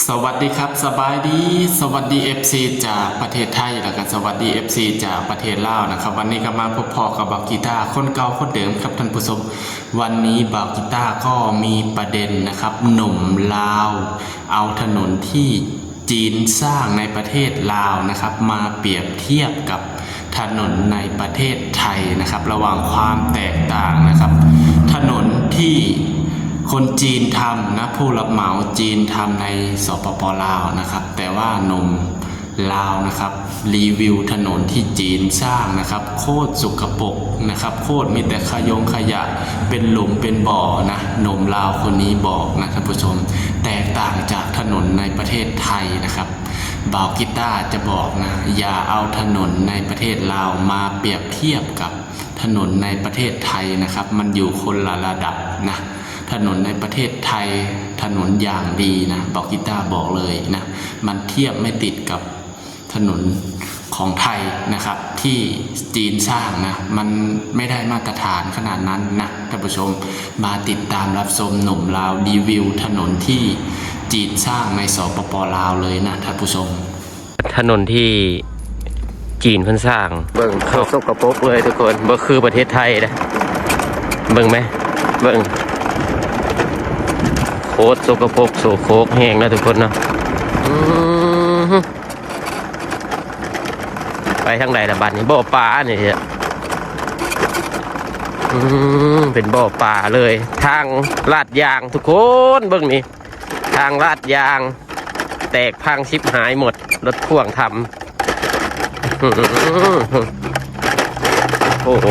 สวัสดีครับ สบายดี สวัสดี เอฟซี จากประเทศไทย แล้วก็สวัสดี เอฟซี จากประเทศลาวนะครับ วันนี้ก็มาพบพ้อกับบ่าวกีตาร์คนเก่าคนเดิมครับท่านผู้ชม วันนี้บ่าวกีตาร์ก็มีประเด็นนะครับ หนุ่มลาวเอาถนนที่จีนสร้างในประเทศลาวนะครับ มาเปรียบเทียบกับ ถนนในประเทศไทยนะครับ ระหว่างความแตกต่างนะครับ ถนนที่คนจีนทำนะ ผู้รับเหมาจีนทำใน สปป ลาวนะครับ แต่ว่าหนุ่มลาวนะครับ รีวิวถนนที่จีนสร้างนะครับ โคตรสกปรกนะครับ โคตรมีแต่ขยงขยะ เป็นหลุมเป็นบ่อนะ หนุ่มลาวคนนี้บอกนะท่านผู้ชม แตกต่างจากถนนในประเทศไทยนะครับ บ่าวกีตาร์จะบอกนะ อย่าเอาถนนในประเทศลาวมาเปรียบเทียบกับถนนในประเทศไทยนะครับ มันอยู่คนละระดับนะ ถนนในประเทศไทย ถนนอย่างดีนะ บ่าวกีตาร์บอกเลยนะ มันเทียบไม่ติดกับถนนของไทยนะครับ ที่จีนสร้างนะ มันไม่ได้มาตรฐานขนาดนั้นนะท่านผู้ชม มาติดตามรับชมหนุ่มลาวรีวิวถนนที่จีนสร้างใน สปป ลาว เลยนะท่านผู้ชม ถนนที่จีนเพิ่นสร้าง เบิ่ง โคตรสกปรกเลยทุกคน บ่คือประเทศไทยเด้ เบิ่งแม เบิ่ง โคตรสกปรกโสโครกแฮงนะทุกคนเนาะ อือ ไปทางใดล่ะบัดนี้ บ่อปลานี่ อืม เป็นบ่อปลาเลย ทางลาดยางทุกคน เบิ่งนี่ ทางลาดยาง แตกพังชิบหายหมด รถพ่วงทำ โอ้โห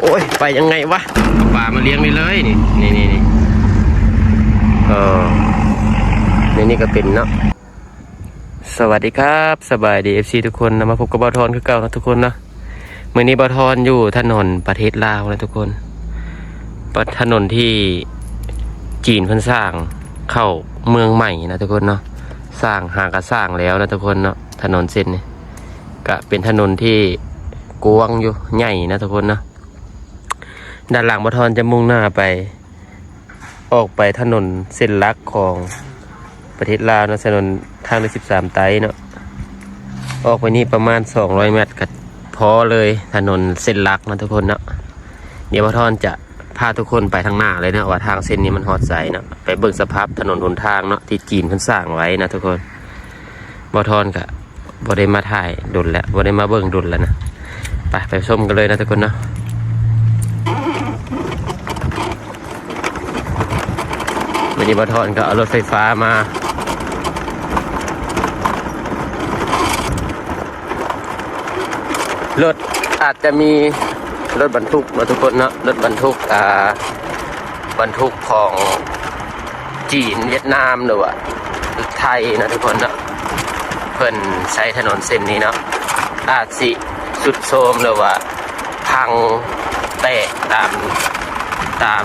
โอ้ย ไปยังไงวะ เอาปลามาเลี้ยงนี่เลย นี่ นี่ นี่ นี่ เออ นี่ นี่ก็เป็นเนาะ สวัสดีครับ สบายดี เอฟซี ทุกคนนะ มาพบกับบ่าวทอนคือเก่านะทุกคนนะ มื้อนี้บ่าวทอนอยู่ถนนประเทศลาวนะทุกคน ปะ ถนนที่จีนเพิ่นสร้างเข้าเมืองใหม่นะทุกคนเนาะ สร้าง หากะสร้างแล้วนะทุกคนเนาะ ถนนเส้นนี้ กะเป็นถนนที่กว้างอยู่ ใหญ่นะทุกคนเนาะ ด้านหลังบ่าวทอนจะมุ่งหน้าไป ออกไปถนนเส้นหลักของประเทศลาวเนาะ ถนนทางหลวงสิบสามใต้เนาะ ออกไปนี่ประมาณสองร้อยเมตรก็พอเลย ถนนเส้นหลักเนาะทุกคนเนาะ เดี๋ยวบ่าวทอนจะพาทุกคนไปทางหน้าเลยเนาะ ว่าทางเส้นนี้มันฮอดไสเนาะ ไปเบิ่งสภาพถนนหนทางเนาะ ที่จีนเพิ่นสร้างไว้นะทุกคน บ่าวทอนก็บ่ได้มาถ่ายดนแล้ว บ่ได้มาเบิ่งดนแล้วนะ ไป ไปชมกันเลยนะทุกคนเนาะ มื้อนี้บ่าวทอนก็เอารถไฟฟ้ามา รถอาจจะมีรถบรรทุกเนาะทุกคนเนาะ รถบรรทุก อ่า บรรทุกของจีน เวียดนาม หรือว่าไทยเนาะทุกคนเนาะ เพิ่นใช้ถนนเส้นนี้เนาะ อาจสิทรุดโทรมหรือว่าพังแตกตาม ตาม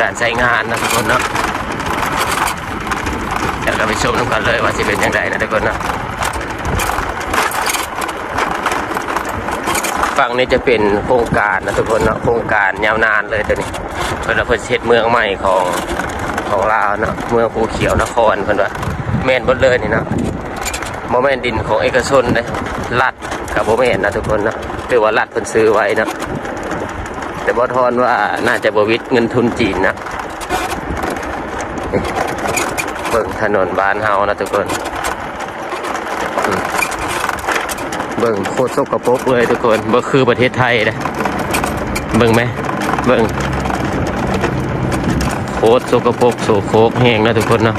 การใช้งานเนาะทุกคนเนาะ เดี๋ยวเราไปชมนำกันเลยว่าสิเป็นจั่งใดนะทุกคนเนาะ ฝั่งนี้จะเป็นโครงการนะทุกคนเนาะ โครงการยาวนานเลยตัวนี้ เพิ่นว่าเพิ่นสิเฮ็ดเมืองใหม่ของ ของลาวเนาะ เมืองภูเขียวนคร เพิ่นว่า แม่นเบิดเลยนี่เนาะ บ่แม่นดินของเอกชนเด้ รัฐก็บ่แม่นนะทุกคนเนาะ ถือว่ารัฐเพิ่นซื้อไว้เนาะ แต่บ่าวทอนว่าน่าจะบ่วิดเงินทุนจีนนะ นี่ เบิ่งถนนบ้านเฮานะทุกคน อืม เบิ่งโคตรสกปรกเลยทุกคน บ่คือประเทศไทยเด้ เบิ่งแม เบิ่ง โคตรสกปรกโสโครกแฮงนะทุกคนเนาะ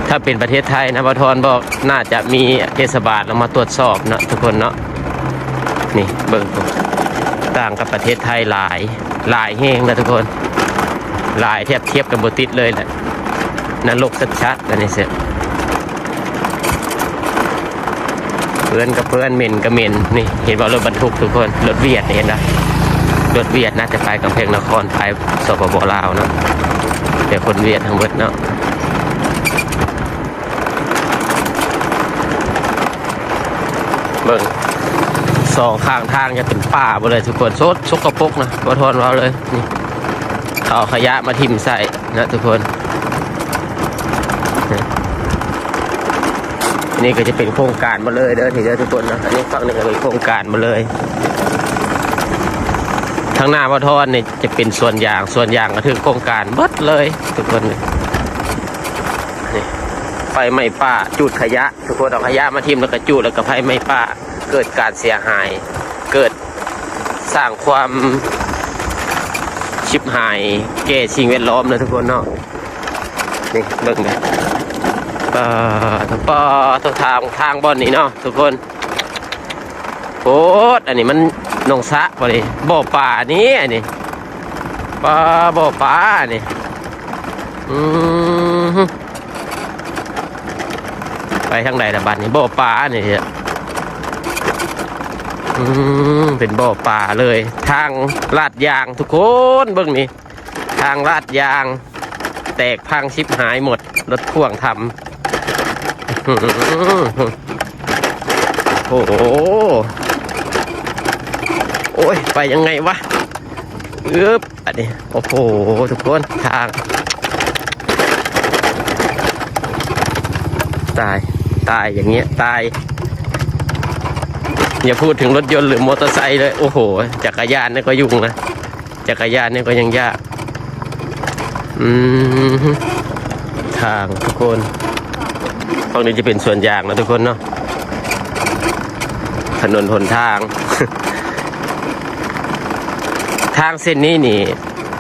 ถ้าเป็นประเทศไทยนะ บ่าวทอนบอกน่าจะมีเทศบาลลงมาตรวจสอบเนาะทุกคนเนาะ นี่เบิ่ง ต่างกับประเทศไทยหลาย หลายแฮงนะทุกคน หลายแทบเทียบกันบ่ติดเลยแหละ นรกชัดๆ อันนี้เสีย เปื้อนก็เปื้อน เหม็นก็เหม็น นี่ เห็นบ่ รถบรรทุกทุกคน รถเวียดนี่ เห็นบ่ รถเวียดน่าจะไปกำแพงนคร ไป สปป ลาวเนาะ แต่คนเวียดทั้งเบิดเนาะ เบิ่ง สองข้างทางจะเป็นป่าหมดเลยทุกคน โคตรสกปรกนะ บ่าวทอนเว้าเลย นี่ ເອົາຂະຫຍະມາຖິ້ມໃສ່ເນາະທຸກຄົນ. ນີ້ກໍຈະເປັນໂຄງການໝົດເລີຍເດີ ນີ້ເດີທຸກຄົນເນາະ. ອັນນີ້ຝັ່ງນີ້ກໍເປັນໂຄງການໝົດເລີຍ. ທາງໜ້າບ່າວທອນນີ້ຈະເປັນສວນຢາງ, ສວນຢາງກໍຖືກໂຄງການເບິດເລີຍທຸກຄົນ. ນີ້ ໄຟໄໝ້ປ່າ ຈູດຂະຫຍະ ທຸກຄົນ. ເອົາຂະຫຍະມາຖິ້ມ ແລ້ວກໍຈູດ ແລ້ວກໍໄຟໄໝ້ປ່າ ເກີດການເສຍຫາຍ ເກີດ ສ້າງຄວາມຊິບຫາຍແກ່ສິ່ງແວດລ້ອມນະທຸກຄົນເນາະ. ນີ້ເບິ່ງເດີ ປາ ປາ ທາງ ທາງບ່ອນນີ້ເນາະທຸກຄົນ. ໂພດ ອັນນີ້ມັນໜອງສະບໍ່ນີ້ ບໍ່ປານີ້ ອັນນີ້ ປາ ບໍ່ປານີ້. ອືມ ໄປທາງໃດລະບັດນີ້ ບໍ່ປານີ້. ອືມ ເປັນບໍ່ປາເລີຍ. ທາງລາດຢາງທຸກຄົນ ເບິ່ງນີ້ ທາງລາດຢາງ ແຕກພັງຊິບຫາຍໝົດ ລົດພ່ວງທຳ. ໂອ້ໂຫ ໂອ້ຍ ໄປຍັງໄງວະ ອຶບ. ອັນນີ້ ໂອ້ໂຫ ທຸກຄົນ ທາງ ຕາຍ ຕາຍ ຢ່າງເນີ້ຍ ຕາຍ. ຢ່າພູດເຖິງລົດຍົນ ຫຼື ມໍເຕີໄຊເລີຍ. ໂອ້ໂຫ ຈັກກະຍານນີ້ກໍຫຍຸ້ງນະ ຈັກກະຍານນີ້ກໍຍັງຍາກ. ອືມ ທາງທຸກຄົນ ຝັ່ງນີ້ຈະເປັນສວນຢາງນະທຸກຄົນເນາະ. ຖະໜົນຫົນທາງ ທາງເສັ້ນນີ້ນີ້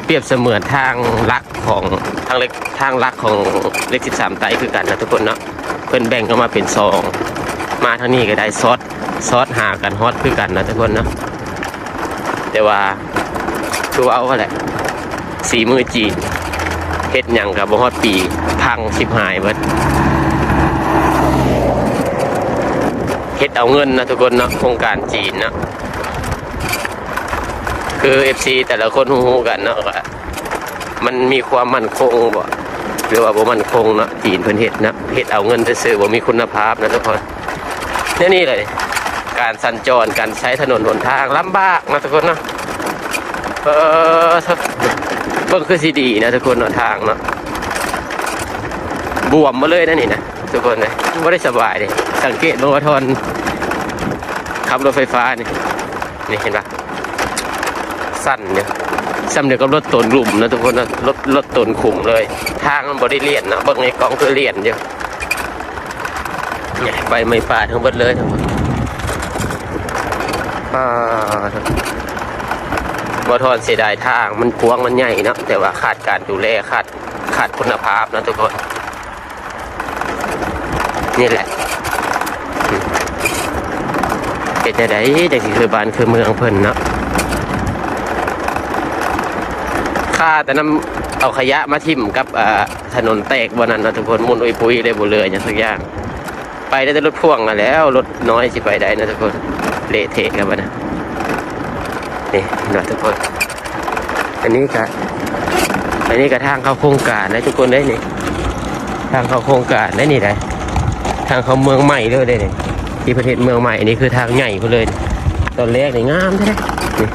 ປຽບສະເໝືອນທາງຫຼັກຂອງ ທາງເລັກ ທາງຫຼັກຂອງເລກສິບສາມໃຕ້ຄືກັນນະທຸກຄົນເນາະ. ເພິ່ນແບ່ງອອກມາເປັນສອງ ມາທາງນີ້ກໍໄດ້ ຊອດ ຊອດຫາກັນຮອດຄືກັນນະທຸກຄົນເນາະ. ແຕ່ວ່າຄືເວົ້າຫັ້ນແຫຼະ ສີມືຈີນ ເຮັດຫຍັງກໍບໍ່ຮອດປີ ພັງຊິບຫາຍເບິດ. ເຮັດເອົາເງິນນະທຸກຄົນເນາະ ໂຄງການຈີນເນາະ. ຄືເອັຟຊີແຕ່ລະຄົນຮູ້ໆກັນເນາະ ວ່າມັນມີຄວາມໝັ້ນຄົງບໍ່ ຫຼືວ່າບໍ່ໝັ້ນຄົງເນາະ. ຈີນເພິ່ນເຮັດເນາະ ເຮັດເອົາເງິນຊື່ໆ ບໍ່ມີຄຸນນະພາບນະທຸກຄົນ. ແນວນີ້ເລີຍ ການສັນຈອນ ການໃຊ້ຖະໜົນຫົນທາງລຳບາກນະທຸກຄົນເນາະ. ເອີ ເບິ່ງຄືຊິດີນະທຸກຄົນເນາະ ທາງເນາະ ບວມໝົດເລີຍນະນີ້ນະ ທຸກຄົນເອີຍ ບໍ່ໄດ້ສະບາຍເດ້. ສັງເກດເບິ່ງວ່າທ່ອນຂັບລົດໄຟຟ້ານີ້ ນີ້ເຫັນປະ ສັ່ນຢູ່ ສ່ຳດຽວກັບລົດຕົນຫຼຸມນະທຸກຄົນເນາະ. ລົດ ລົດຕົນຂຸມເລີຍ ທາງມັນບໍ່ໄດ້ລຽນເນາະ. ເບິ່ງໃນກ້ອງຄືລຽນຢູ່ ໄຟໄໝ້ປ່າທັງເບິດເລີຍ. ອ່າ ບໍ່ທອນເສຍດາຍທາງ ມັນກວ້າງມັນໃຫຍ່ເນາະ ແຕ່ວ່າຂາດການດູແລ ຂາດ ຂາດຄຸນນະພາບເນາະທຸກຄົນ. ນີ້ແຫຼະ ເຮັດແນວໃດຈັ່ງຊິຄືບ້ານຄືເມືອງເພິ່ນເນາະ. ຄ່າແຕ່ນຳເອົາຂະຫຍະມາຖິ້ມກັບ ເອີ ຖະໜົນແຕກບ່ອນນັ້ນນະທຸກຄົນ ໝຸ່ນອຸຍປຸຍເລີຍ ບໍ່ເຫຼືອຫຍັງສັກຢ່າງ. ໄປໄດ້ແຕ່ລົດພ່ວງຫັ້ນແຫຼ້ວ ລົດນ້ອຍຊິໄປໄດ້ນະທຸກຄົນ. ເລະເທະແລ້ວບັດນະ ນີ້ເນາະທຸກຄົນ. ອັນນີ້ກະ ອັນນີ້ກະທາງເຂົ້າໂຄງການໄດ໋ທຸກຄົນເດ້ນີ້ ທາງເຂົ້າໂຄງການໄດ໋ນີ້ໄດ໋ ທາງເຂົ້າເມືອງໃໝ່ເລີຍເດ້ນີ້ ທີ່ເພິ່ນເຮັດເມືອງໃໝ່. ອັນນີ້ຄືທາງໃຫຍ່ພຸ້ນເລີຍ. ຕອນແລກນີ້ງາມແທ້ເດ້ນີ້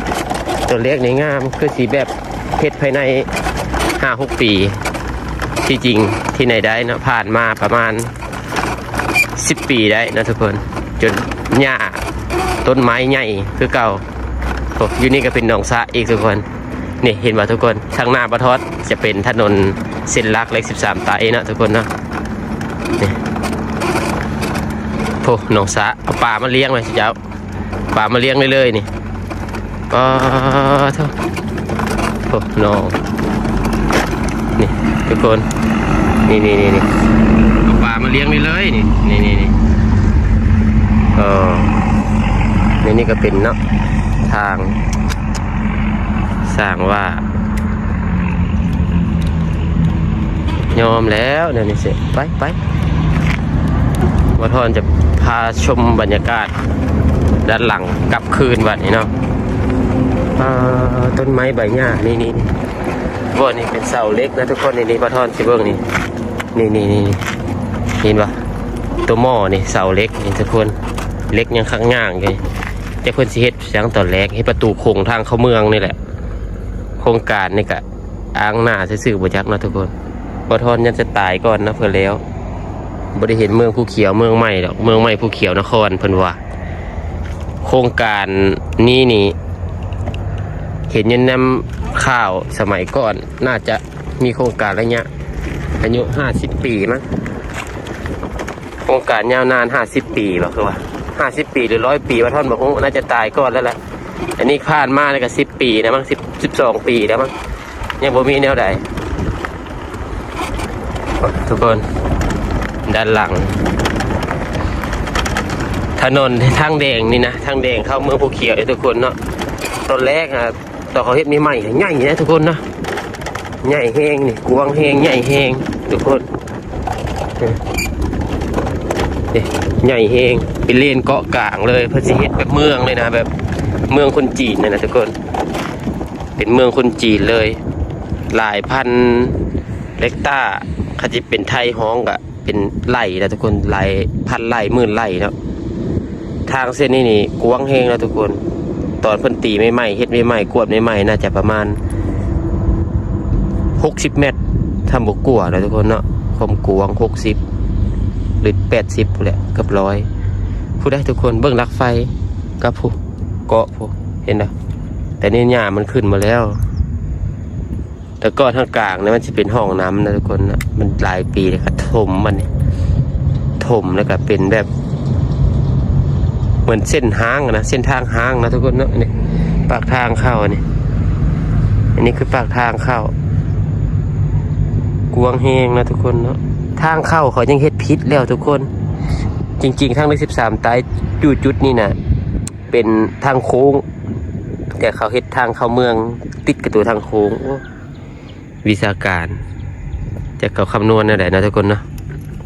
ຕອນແລກນີ້ງາມ ຄືຊິແບບ ເຮັດພາຍໃນຫ້າຫົກປີ ທີ່ຈິງທີ່ໄຫນໄດ້ເນາະ ຜ່ານມາປະມານສິບປີໄດ້ເນາະທຸກຄົນ ຈົນຫຍ້າຕົ້ນໄມ້ໃຫຍ່ຄືເກົ່າ. ໂອ້ ຢູ່ນີ້ກໍເປັນໜອງສະອີກທຸກຄົນ. ນີ້ເຫັນບໍ່ທຸກຄົນ ທາງໜ້າບ່າວທອດຈະເປັນຖະໜົນເສັ້ນຫຼັກເລກສິບສາມໃຕ້ເນາະທຸກຄົນເນາະ. ນີ້ ໂອ້ ໜອງສະ ເອົາປາມາລ້ຽງໄວ້ຊິເຈົ້າ. ປາມາລ້ຽງໄດ້ເລີຍນີ້ ປາໂທ້ ໂອ້ ນ້ອງ ນີ້ທຸກຄົນ ນີ້ໆໆໆ ເອົາປາມາລ້ຽງໄດ້ເລີຍນີ້ ນີ້ໆໆ ເອີ ໃນນີ້ກໍເປັນເນາະ ທາງ ສ້າງວ່າ ຍອມແລ້ວແນວນີ້ເສຍ ໄປ ໄປ ບ່າວທອນຈະພາຊົມບັນຍາກາດດ້ານຫຼັງກັບຄືນບັດນີ້ເນາະ. ອ່າ ຕົ້ນໄມ້ໃບຫຍ້າ ນີ້ໆ ບ່ອນນີ້ເປັນເສົາເຫຼັກນະທຸກຄົນ ນີ້ໆ ບ່າວທອນຊິເບິ່ງນີ້ ນີ້ໆໆ ເຫັນບໍ່ ຕົວໝໍ້ນີ້ ເສົາເຫຼັກນີ້ທຸກຄົນ ເຫຼັກຍັງຄັກຍ່າງຢູ່ ແຕ່ເພິ່ນຊິເຮັດຫຍັງຕອນແລກ ເຮັດປະຕູໂຂງທາງເຂົ້າເມືອງນີ້ແຫຼະ. ໂຄງການນີ້ກະ ອ້າງໜ້າຊື່ໆ ບໍ່ຈັກເນາະທຸກຄົນ. ບໍ່ທອນຍັນຈະຕາຍກ່ອນເນາະ ເພິ່ນແລ້ວ. ບໍ່ໄດ້ເຫັນເມືອງພູຂຽວເມືອງໃໝ່ດອກ, ເມືອງໃໝ່ພູຂຽວນະຄອນເພິ່ນວ່າ. ໂຄງການນີ້ນີ້ ເຫັນຢູ່ນຳຂ່າວສະໄໝກ່ອນ ໜ້າຈະມີໂຄງການໄລຍະອາຍຸຫ້າສິບປີມັ້ງ. ໂຄງການຍາວນານຫ້າສິບປີບໍ່ ຄືວ່າຫ້າສິບປີ ຫຼື ຮ້ອຍປີ ວ່າທ່ອນບໍ່ຮູ້, ໜ້າຈະຕາຍກ່ອນແລ້ວລະ. ອັນນີ້ຜ່ານມາແລ້ວກໍສິບປີແລ້ວມັ້ງ, ສິບ ສິບສອງປີແລ້ວມັ້ງ, ຍັງບໍ່ມີແນວໃດ. ທຸກຄົນ ດ້ານຫຼັງ ຖະໜົນທາງແດງນີ້ນະ, ທາງແດງເຂົ້າເມືອງພູຂຽວເດ້ທຸກຄົນເນາະ. ຕອນແລກອະ ຕອນເຂົາເຮັດໃໝ່ໆ ໃຫຍ່ນະທຸກຄົນນະ, ໃຫຍ່ແຮງນີ້, ກວ້າງແຮງ, ໃຫຍ່ແຮງທຸກຄົນ. ນີ້ ໃຫຍ່ແຮງ ເປັນເລນເກາະກາງເລີຍ. ເພິ່ນຊິເຮັດແບບເມືອງເລີຍນະ, ແບບເມືອງຄົນຈີນນັ້ນນະທຸກຄົນ, ເປັນເມືອງຄົນຈີນເລີຍ. ຫຼາຍພັນເຮັກຕາ, ຄັນຊິເປັນໄທຮ້ອງກະ ເປັນໄຮ່ນະທຸກຄົນ, ໄຮ່ ພັນໄຮ່ ໝື່ນໄຮ່ເນາະ. ທາງເສັ້ນນີ້ນີ້ກວ້າງແຮງນະທຸກຄົນ. ຕອນເພິ່ນຕີໃໝ່ໆ ເຮັດໃໝ່ໆ ກວດໃໝ່ໆ ໜ້າຈະປະມານຫົກສິບແມັດ ຖ້າບໍ່ກວ່ານະທຸກຄົນເນາະ, ຄວາມກວ້າງຫົກສິບ ຫຼື ແປດສິບພຸ້ນແຫຼະ, ເກືອບຮ້ອຍ. ຜູ້ໃດທຸກຄົນ ເບິ່ງຫຼັກໄຟກັບຜູ້ເກາະຜູ້ ເຫັນບໍ່? ແຕ່ນີ້ຫຍ້າມັນຂຶ້ນໝົດແລ້ວ. ແຕ່ກ່ອນທາງກາງນີ້ມັນຊິເປັນຮ່ອງນ້ຳນະທຸກຄົນນະ, ມັນຫຼາຍປີແລ້ວກໍຖົມມັນນີ້, ຖົມແລ້ວກໍເປັນແບບເໝືອນເສັ້ນຮ້າງນະ, ເສັ້ນທາງຮ້າງນະທຸກຄົນເນາະ. ນີ້ປາກທາງເຂົ້ານີ້, ອັນນີ້ຄືປາກທາງເຂົ້າ, ກວ້າງແຮງນະທຸກຄົນເນາະ. ທາງເຂົ້າເຂົາຍັງເຮັດຜິດແລ້ວທຸກຄົນ. ຈິງໆ ທາງເລກສິບສາມໃຕ້ຢູ່ຈຸດນີ້ນະ ເປັນທາງໂຄ້ງ, ແຕ່ເຂົາເຮັດທາງເຂົ້າເມືອງຕິດກັບຕົວທາງໂຄ້ງ. ໂອ້ ວິຊາການ ຈັກເຂົາຄຳນວນແນວໃດເນາະທຸກຄົນເນາະ,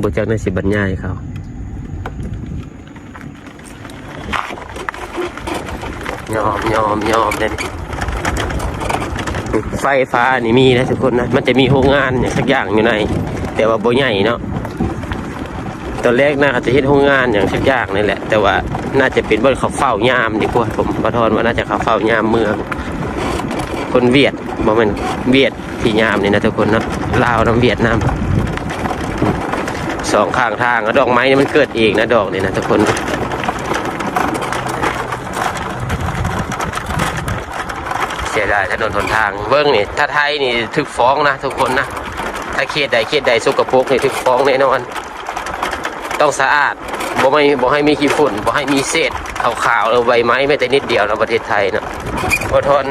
ບໍ່ຈັກແນວຊິບັນຍາຍເຂົາ. ຍອມ ຍອມ ຍອມເດ້. ໄຟຟ້ານີ້ມີນະທຸກຄົນນະ, ມັນຈະມີໂຮງງານຫຍັງສັກຢ່າງຢູ່ໃນ, ແຕ່ວ່າບໍ່ໃຫຍ່ເນາະ. ຕອນແລກໜ້າຈະເຮັດໂຮງງານຫຍັງສັກຢ່າງນີ້ແຫຼະ, ແຕ່ວ່າໜ້າຈະເປັນບ່ອນເຂົາເຝົ້າຍາມດີກວ່າ. ຜົມ ບ່າວທອນວ່າໜ້າຈະເຂົາເຝົ້າຍາມເມືອງ. ຄົນຫວຽດ ບໍ່ແມ່ນຫວຽດທີ່ຍາມນີ້ນະທຸກຄົນເນາະ, ລາວນຳຫວຽດນາມ. ສອງຂ້າງທາງ ດອກໄມ້ນີ້ມັນເກີດເອງນະ, ດອກນີ້ນະທຸກຄົນ. ເສຍດາຍຖະໜົນຫົນທາງ. ເບິ່ງນີ້ ຖ້າໄທນີ້ຖືກຟ້ອງນະທຸກຄົນນະ, ຖ້າເຂດໃດເຂດໃດສົກກະປົກນີ້ຖືກຟ້ອງແນ່ນອນ. ຕ້ອງສະອາດ, ບໍ່ໃຫ້ ບໍ່ໃຫ້ມີຂີ້ຝຸ່ນ, ບໍ່ໃຫ້ມີເສດຂາວໆ ຫຼື ໃບໄມ້ແມ້ແຕ່ນິດດຽວໃນປະເທດໄທເນາະ. ບໍ່ທອນ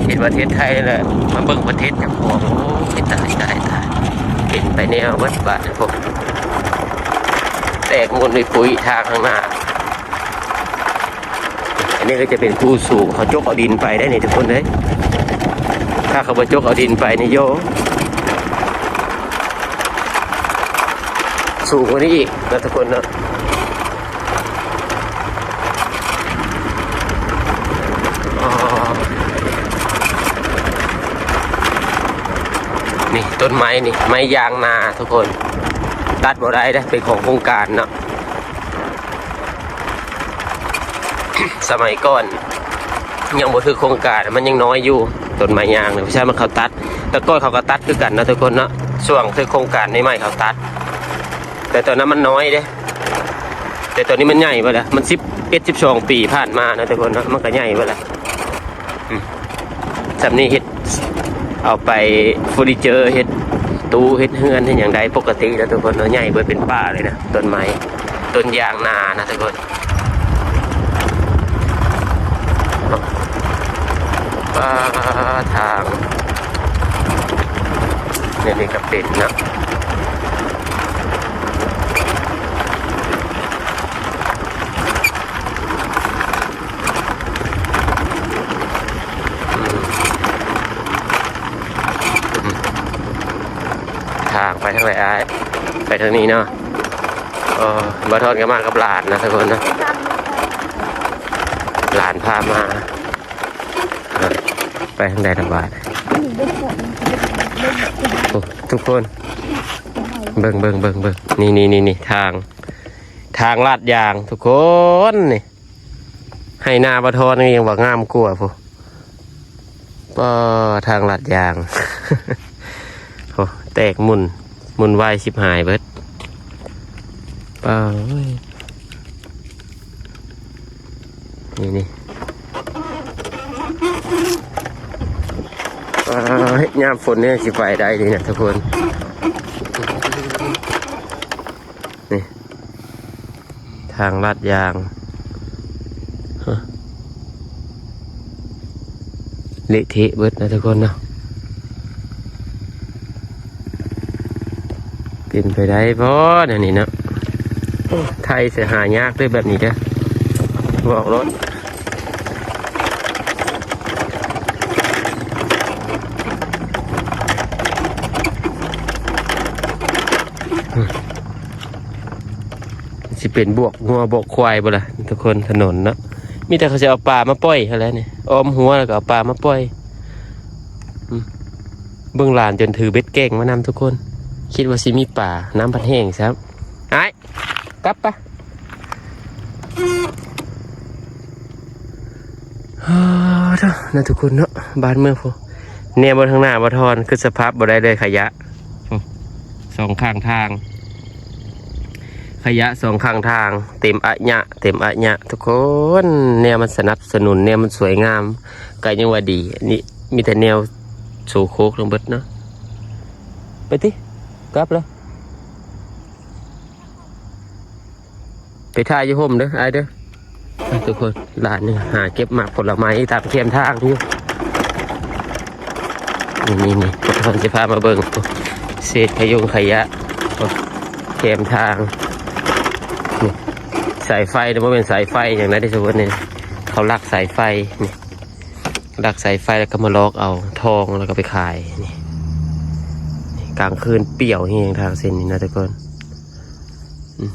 ເຫັນປະເທດໄທແລ້ວ ມາເບິ່ງປະເທດເຈົ້າຂອງ. ໂອ້ຍ ຕາຍ ຕາຍ ຕາຍ, ເປັນໄປແນວເບິດບາດນີ້. ໂອ້ ແຕກໝຸ່ນປຸຍໆ ທາງຂ້າງໜ້າ. ອັນນີ້ກໍຈະເປັນພູສູງ, ເຂົາຈົກເອົາດິນໄປໄດ້ນີ້ທຸກຄົນເອີຍ. ຖ້າເຂົາບໍ່ຈົກເອົາດິນໄປນີ້ ໂຢ ສູງກວ່ານີ້ອີກນະທຸກຄົນເນາະ. ອໍ ນີ້ຕົ້ນໄມ້ນີ້ ໄມ້ຢາງນາທຸກຄົນ, ຕັດບໍ່ໄດ້ເດ້, ເປັນຂອງໂຄງການເນາະ. ສະໄໝກ່ອນຍັງບໍ່ຖືກໂຄງການ ມັນຍັງນ້ອຍຢູ່ ຕົ້ນໄມ້ຍາງນີ້, ເພາະສະນັ້ນມັນເຂົາຕັດ. ແຕ່ກ່ອນເຂົາກໍຕັດຄືກັນເນາະທຸກຄົນເນາະ, ຊ່ວງຖືກໂຄງການໃໝ່ໆເຂົາຕັດ, ແຕ່ຕອນນັ້ນມັນນ້ອຍເດ້. ແຕ່ຕອນນີ້ມັນໃຫຍ່ເບິດແລ້ວ, ມັນສິບເອັດ ສິບສອງປີຜ່ານມາເນາະທຸກຄົນເນາະ, ມັນກໍໃຫຍ່ເບິດແລ້ວ. ອືມ ສ່ຳນີ້ເຮັດ ເອົາໄປເຟີນິເຈີ ເຮັດຕູ້ ເຮັດເຮືອນ ເຮັດຫຍັງໄດ້ປົກກະຕິແລ້ວທຸກຄົນເນາະ. ໃຫຍ່ເບິດເປັນປ່າເລີຍນະ, ຕົ້ນໄມ້ ຕົ້ນຢາງນານະທຸກຄົນ. ປາ ທາງ ນີ້ ນີ້ກໍເປັນເນາະ. ທາງໄປທາງໃດອ້າຍ? ໄປທາງນີ້ເນາະ. ເອີ ບ່າວທອນກໍມາກັບຫຼານນະທຸກຄົນນະ, ຫຼານພາມາ. ເອີ ໄປທາງໃດລະບາດ? ໂອ້ ທຸກຄົນ ເບິ່ງ ເບິ່ງ ເບິ່ງ ເບິ່ງ ນີ້ ນີ້ ນີ້ ນີ້ ທາງ ທາງລາດຢາງທຸກຄົນ. ນີ້ ໄຮ່ນາບ່າວທອນນີ້ຍັງວ່າງາມກວ່າພຸ້ນ. ປ້າ ທາງລາດຢາງ ໂອ້ ແຕກໝຸ່ນ ໝຸ່ນວາຍຊິບຫາຍເບິດ ປ້າເອີຍ ນີ້ໆ ປ້າ ເຮັດຍາມຝົນນີ້ຊິໄປໄດ້ນີ້ນະທຸກຄົນ ນີ້ ທາງລາດຢາງ ຮະ ເລະເທະເບິດນະທຸກຄົນເນາະ ເປັນໄປໄດ້ບໍ່ແນວນີ້ເນາະ ໂອ້ ໄທຊິຫາຍາກເດີ້ແບບນີ້ເດີ້ ບອກໂລດ. ຊິເປັນບວກງົວບວກຄວາຍບໍ່ລະທຸກຄົນ ຖະໜົນເນາະ ມີແຕ່ເຂົາຊິເອົາປາມາປ່ອຍຫັ້ນແຫຼະນີ້ ອ້ອມຮົ້ວແລ້ວກໍເອົາປາມາປ່ອຍ ອືມ ເບິ່ງຫຼານຈົນຖືເບັດແກ້ງມານຳທຸກຄົນ ຄິດວ່າຊິມີປາ ນ້ຳພັດແຫ້ງຊ້ຳ ອ້າຍ ກັບປະ ເອີ ເນາະທຸກຄົນເນາະ ບ້ານເມືອງພຸ້ນ ແນມເບິ່ງທາງໜ້າບໍ່ທອນ ຄິດສະພາບບໍ່ໄດ້ເລີຍ ຂະຫຍະ ໂອ້ ສອງຂ້າງທາງ ຂະຫຍະສອງຂ້າງທາງ ເຕັມອະຫຍະ ເຕັມອະຫຍະ ທຸກຄົນ ແນວມັນສະໜັບສະໜູນ ແນວມັນສວຍງາມ ກະຍັງວ່າດີ ນີ້ມີແຕ່ແນວໂສໂຄກທັງເບິດເນາະ ໄປຕິ ກັບລະ. ໄປຖ່າຍຢູ່ຮົ່ມເດີ້ອ້າຍເດີ້ ທຸກຄົນ ຫຼານນີ້ຫາເກັບໝາກຜົນລະໄມ້ຕາມແຄມທາງຢູ່ ນີ້ໆ ເພິ່ນຊິພາມາເບິ່ງ ເສດຂະຍົງຂະຫຍະ ແຄມທາງ ນີ້ ສາຍໄຟນະ ບໍ່ແມ່ນສາຍໄຟຫຍັງນະເດ້ ທຸກຄົນ ນີ້ ເຂົາລັກສາຍໄຟ ນີ້ ລັກສາຍໄຟແລ້ວກໍມາລອກເອົາທອງ ແລ້ວກໍໄປຂາຍ ນີ້ ນີ້ ກາງຄືນປ່ຽວແຮງທາງເສັ້ນນີ້ນະທຸກຄົນ ອືມ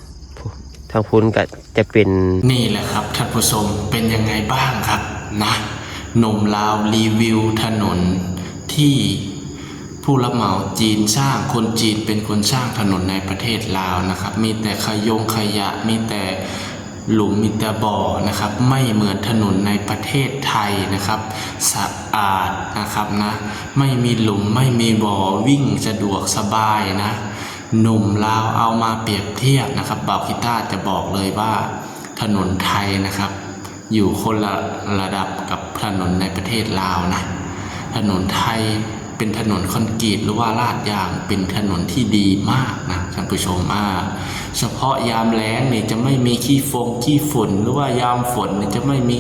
ທາງພຸ້ນກໍຈະເປັນ ນີ້ແຫຼະຄັບທ່ານຜູ້ຊົມ ເປັນຍັງໄງບ້າງຄັບນະ ໜຸ່ມລາວຣີວິວຖະໜົນທີ່ຜູ້ຮັບເໝົາຈີນສ້າງ ຄົນຈີນເປັນຄົນສ້າງຖະໜົນໃນປະເທດລາວນະຄັບ ມີແຕ່ຂະຍົງຂະຫຍະ ມີແຕ່ หลุมมีแต่บ่อนะครับ ไม่เหมือนถนนในประเทศไทยนะครับ สะอาดนะครับนะ ไม่มีหลุมไม่มีบ่อ วิ่งสะดวกสบายนะ หนุ่มลาวเอามาเปรียบเทียบนะครับ บ่าวกีตาร์จะบอกเลยว่าถนนไทยนะครับ อยู่คนละระดับกับถนนในประเทศลาวนะ ถนนไทย เป็นถนนคอนกรีตหรือว่าลาดยาง เป็นถนนที่ดีมากนะท่านผู้ชม อ่า เฉพาะยามแล้งนี่จะไม่มีขี้ฟงขี้ฝุ่น หรือว่ายามฝนนี่จะไม่มี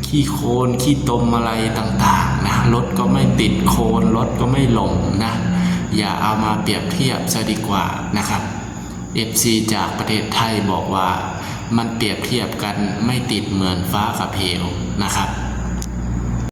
ขี้โคลนขี้ตมอะไรต่างๆ นะ รถก็ไม่ติดโคลน รถก็ไม่หล่มนะ อย่าเอามาเปรียบเทียบซะดีกว่านะครับ เอฟซี จากประเทศไทยบอกว่ามันเปรียบเทียบกันไม่ติดเหมือนฟ้ากับเหวนะครับ